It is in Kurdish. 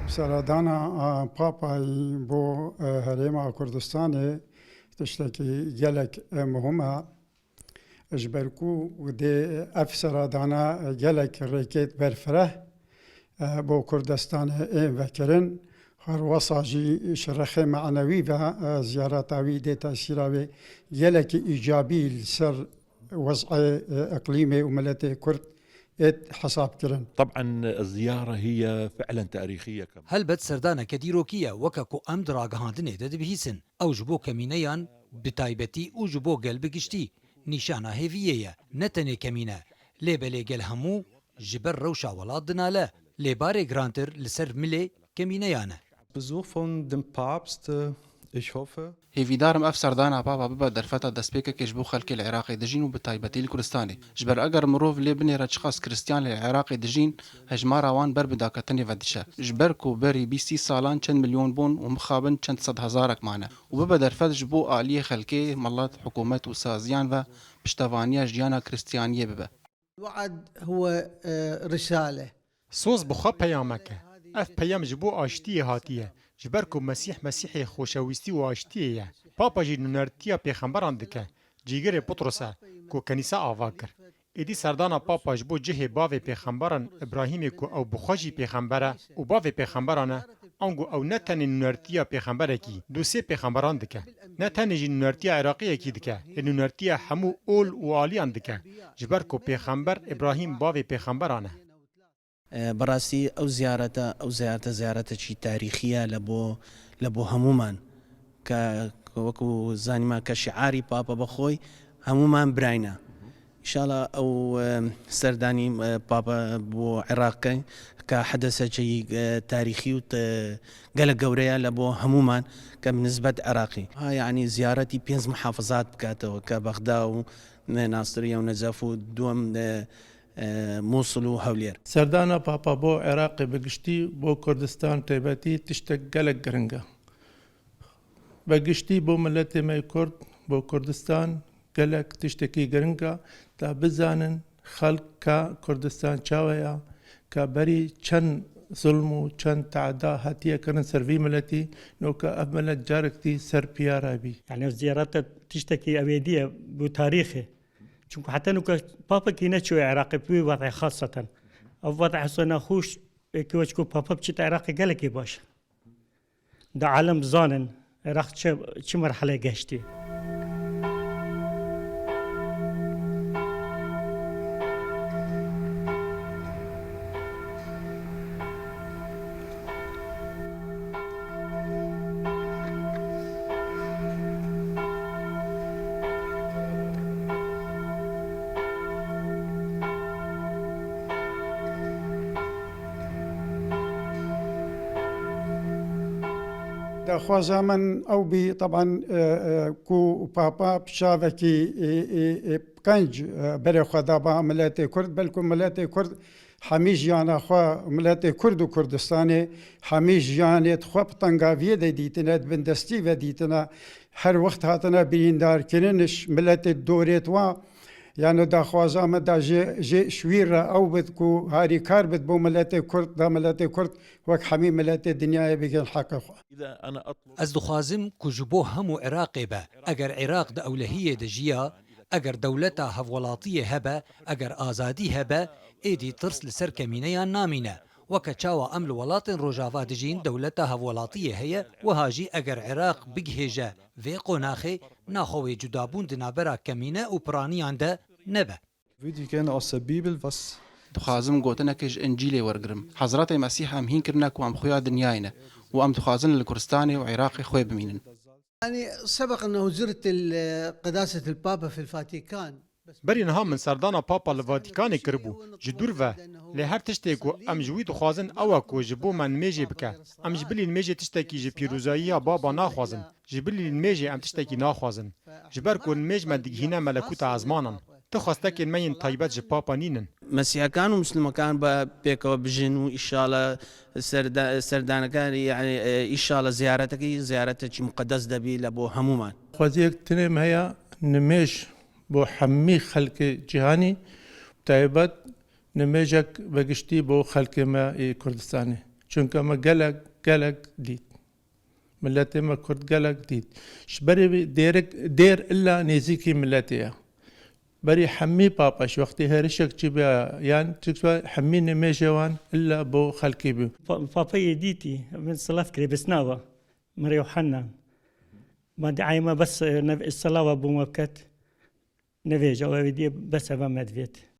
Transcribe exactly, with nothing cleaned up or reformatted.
Seredana, a, Papayî bo, e, Herêma Kurdistanê tiştekî gelek, e, muhim e. Ji ber ku dê ev seredana gelek rêkêt berfireh, e, bo Kurdistanê ên vekirin, her wesa jî ji rexê manewî ve, e, ziyareta wî dê tesîra wê gelekî îcabî li ser wez'ê, e, iqlîmê û miletê Kurd êt hesab kirin. طبعا الزيارة هي فعلا تاريخية كمان. Helbet serdaneke dîrokî ye, weke ku em di ragihandinê de dibihîsin. Ew ji bo kemîneyan bi taybetî û ji bo gel bi giştî nîşana hêviyê ye, ne tenê kemîne, lê belê gel hemû ji ber rewşa welat dinale, lê barê girantir li ser milê kemîneyan e. Besuch von dem Papst, äh, ich hoffe. Hêvîdarim ev serdana Papa bibe derfeta destpêkekê ji bo xelkê li Iraqê dijîn û bi taybetî li Kurdistanê. Ji ber eger mirov lê binêre çiqas Kristiyan li Iraqê dijîn, hejmara wan ber bi daketinê ve diçe. Ji ber ku berî bîst sî salan çend milyon bûn û mixabin çend sed hezarek mane û bibe derfet ji bo aliyê xelkê, milet, hikûmet û saziyan ve piştevaniya jiyana Kristiyaniyê bibe. الوعد هو، آه، رسالة. Soz bi xwe peyamek e. Ev peyam ji bo aştiyê hatiye. Ji ber ku Mesîh Mesîhê xoşewîstî û aştiyê ye. Papa jî nûnertiya pêxemberan dike. Cîgirê Putros e ku kenîsa ava kir. Êdî serdana Papa ji bo cihê bavê pêxemberan Îbrahîmê ku ew bi xwe jî pêxember e û bavê pêxemberan e, ango ew ne tenê nûnertiya pêxemberekî, du sê pêxemberan dike. Ne tenê jî nûnertiya Iraqiyekî dike, lê nûnertiya hemû ol û aliyan dike. Ji ber ku pêxember Îbrahîm bavê pêxemberan e. Bi rastî ew ziyarete, ew ziyarete, ziyareteki tarîxî ye li bo, li bo hemûman. Ke, ke wekû zanîme ke şiarî Papa bi xwe, hemûman birayne. Înşallah ew, e, serdanî, e, Papa bo Iraqê ke hedeseke, e, tarîxî û te-, gelek gewre ye li bo hemûman ke bi nisbet Iraqê. Ha, yanî ziyaretî pênc muhafizat bikatewe ke Bexda û, e, Nasiriye û Necef û duwem, e, e, Mûsil û Hewlêr. Serdana Papa bo Iraqê bi giştî, bo Kurdistan taybetî tiştek gelek giring e. Bi giştî bo miletê me Kurd, bo Kurdistan gelek tiştekî giring e, ta bizanin xelka Kurdistan çawa ye, ka berî çend zulm û çend teada hatiye kirin ser vî miletî, noka ev milet carek dî ser piya re bî. Yani ziyarete tiştekî ewêdî ye bo tarîxê. Çunku heta nuka papekî neçûye Iraqê bi wî wez'ê xaseten. Ev wez'ê hesana xûş ê ki weçku papa biçîte Iraqê gelekî baş. Da alem zanin Iraq çi, çi merhele geçtî. Daxwaza min ew bî, teban, e, e, ku Papa bi çavekî, e, e, e, qenc, e, berê xwe da ba miletê Kurd, belku miletê Kurd hemî jiyana xwe, miletê Kurd û Kurdistanê hemî jiyanê xwe bi tengaviyê de dîtine, di bindestî ve dîtine, her wext hatine birîndarkirin ji miletê dorê wa. Yani daxwaza me da jê, jê şwîr re ew bit ku harîkar bit bo miletê Kurd, da miletê Kurd wek hemî miletê dinyayê bigin heqê xwe. Ez dixwazim ku ji bo hemû Iraqê be, eger Iraq di ewlehiyê de jiya, eger dewleta hevwelatiyê hebe, eger azadî hebe, êdî tirs li ser kemîneyan namîne. Weke çawa em li welatên Rojava dijîn dewleta hevwelatiyê heye, wiha jî eger Iraq bigihêje vê qonaxê, naxwe wê cudabûn di navbera kemîne û piraniyan de nebe. Würde ich gerne aus der Bibel was. Dixwazim gotinekê ji Încîlê wergirim. Hezretê Mesîh em hîn kirine ku em xuya dinyayê ne û em dixwazin li Kurdistanê û Iraqê xwê bimînin. يعني سبق أنه زرت ال-، قداسة البابا في الفاتيكان. Berî niha min serdana Papa li Vatîkanê kiribû, ji dûr ve. Lê her tiştê ku em ji wî dixwazin ew e ku ji bo me nimêjê bike. Em ji bilî nimêjê tiştekî ji pîrozayiya Baba naxwazin. Ji bilî nimêjê em tiştekî naxwazin. Ji ber ku nimêj me digihîne melekûta ezmanan. Ti xwestekên me yên taybet ji Papa nînin. Mesîhekan û Mislimekan be pêkeve bijin û îşala serda-, serdaneke, yani, e, îşala ziyareteke, ziyareteke muqedes de bî le bo hemûman. Xweziyek tinê me heye, nimêj bo hemî xelkê cîhanî, taybet nimêjek vegiştî bo xelkê me ê Kurdistanê. Çunke me gelek, gelek dît. Miletê me Kurd gelek dît. Ji berê vê dêrik, dêr illa nêzîkî miletê ye. Berî hemî papaş wextê hêrişek çi bîya, yan çikva hemî nimêjê wan illa bo xelkî bû. Pa-, papayê dîtî, min silav kirê, bisnava. Mirê Yuhanna. Ma diayê me bes, e, nev-, silava bo me biket. Nevêje, ew ê dî bes eve me divêt.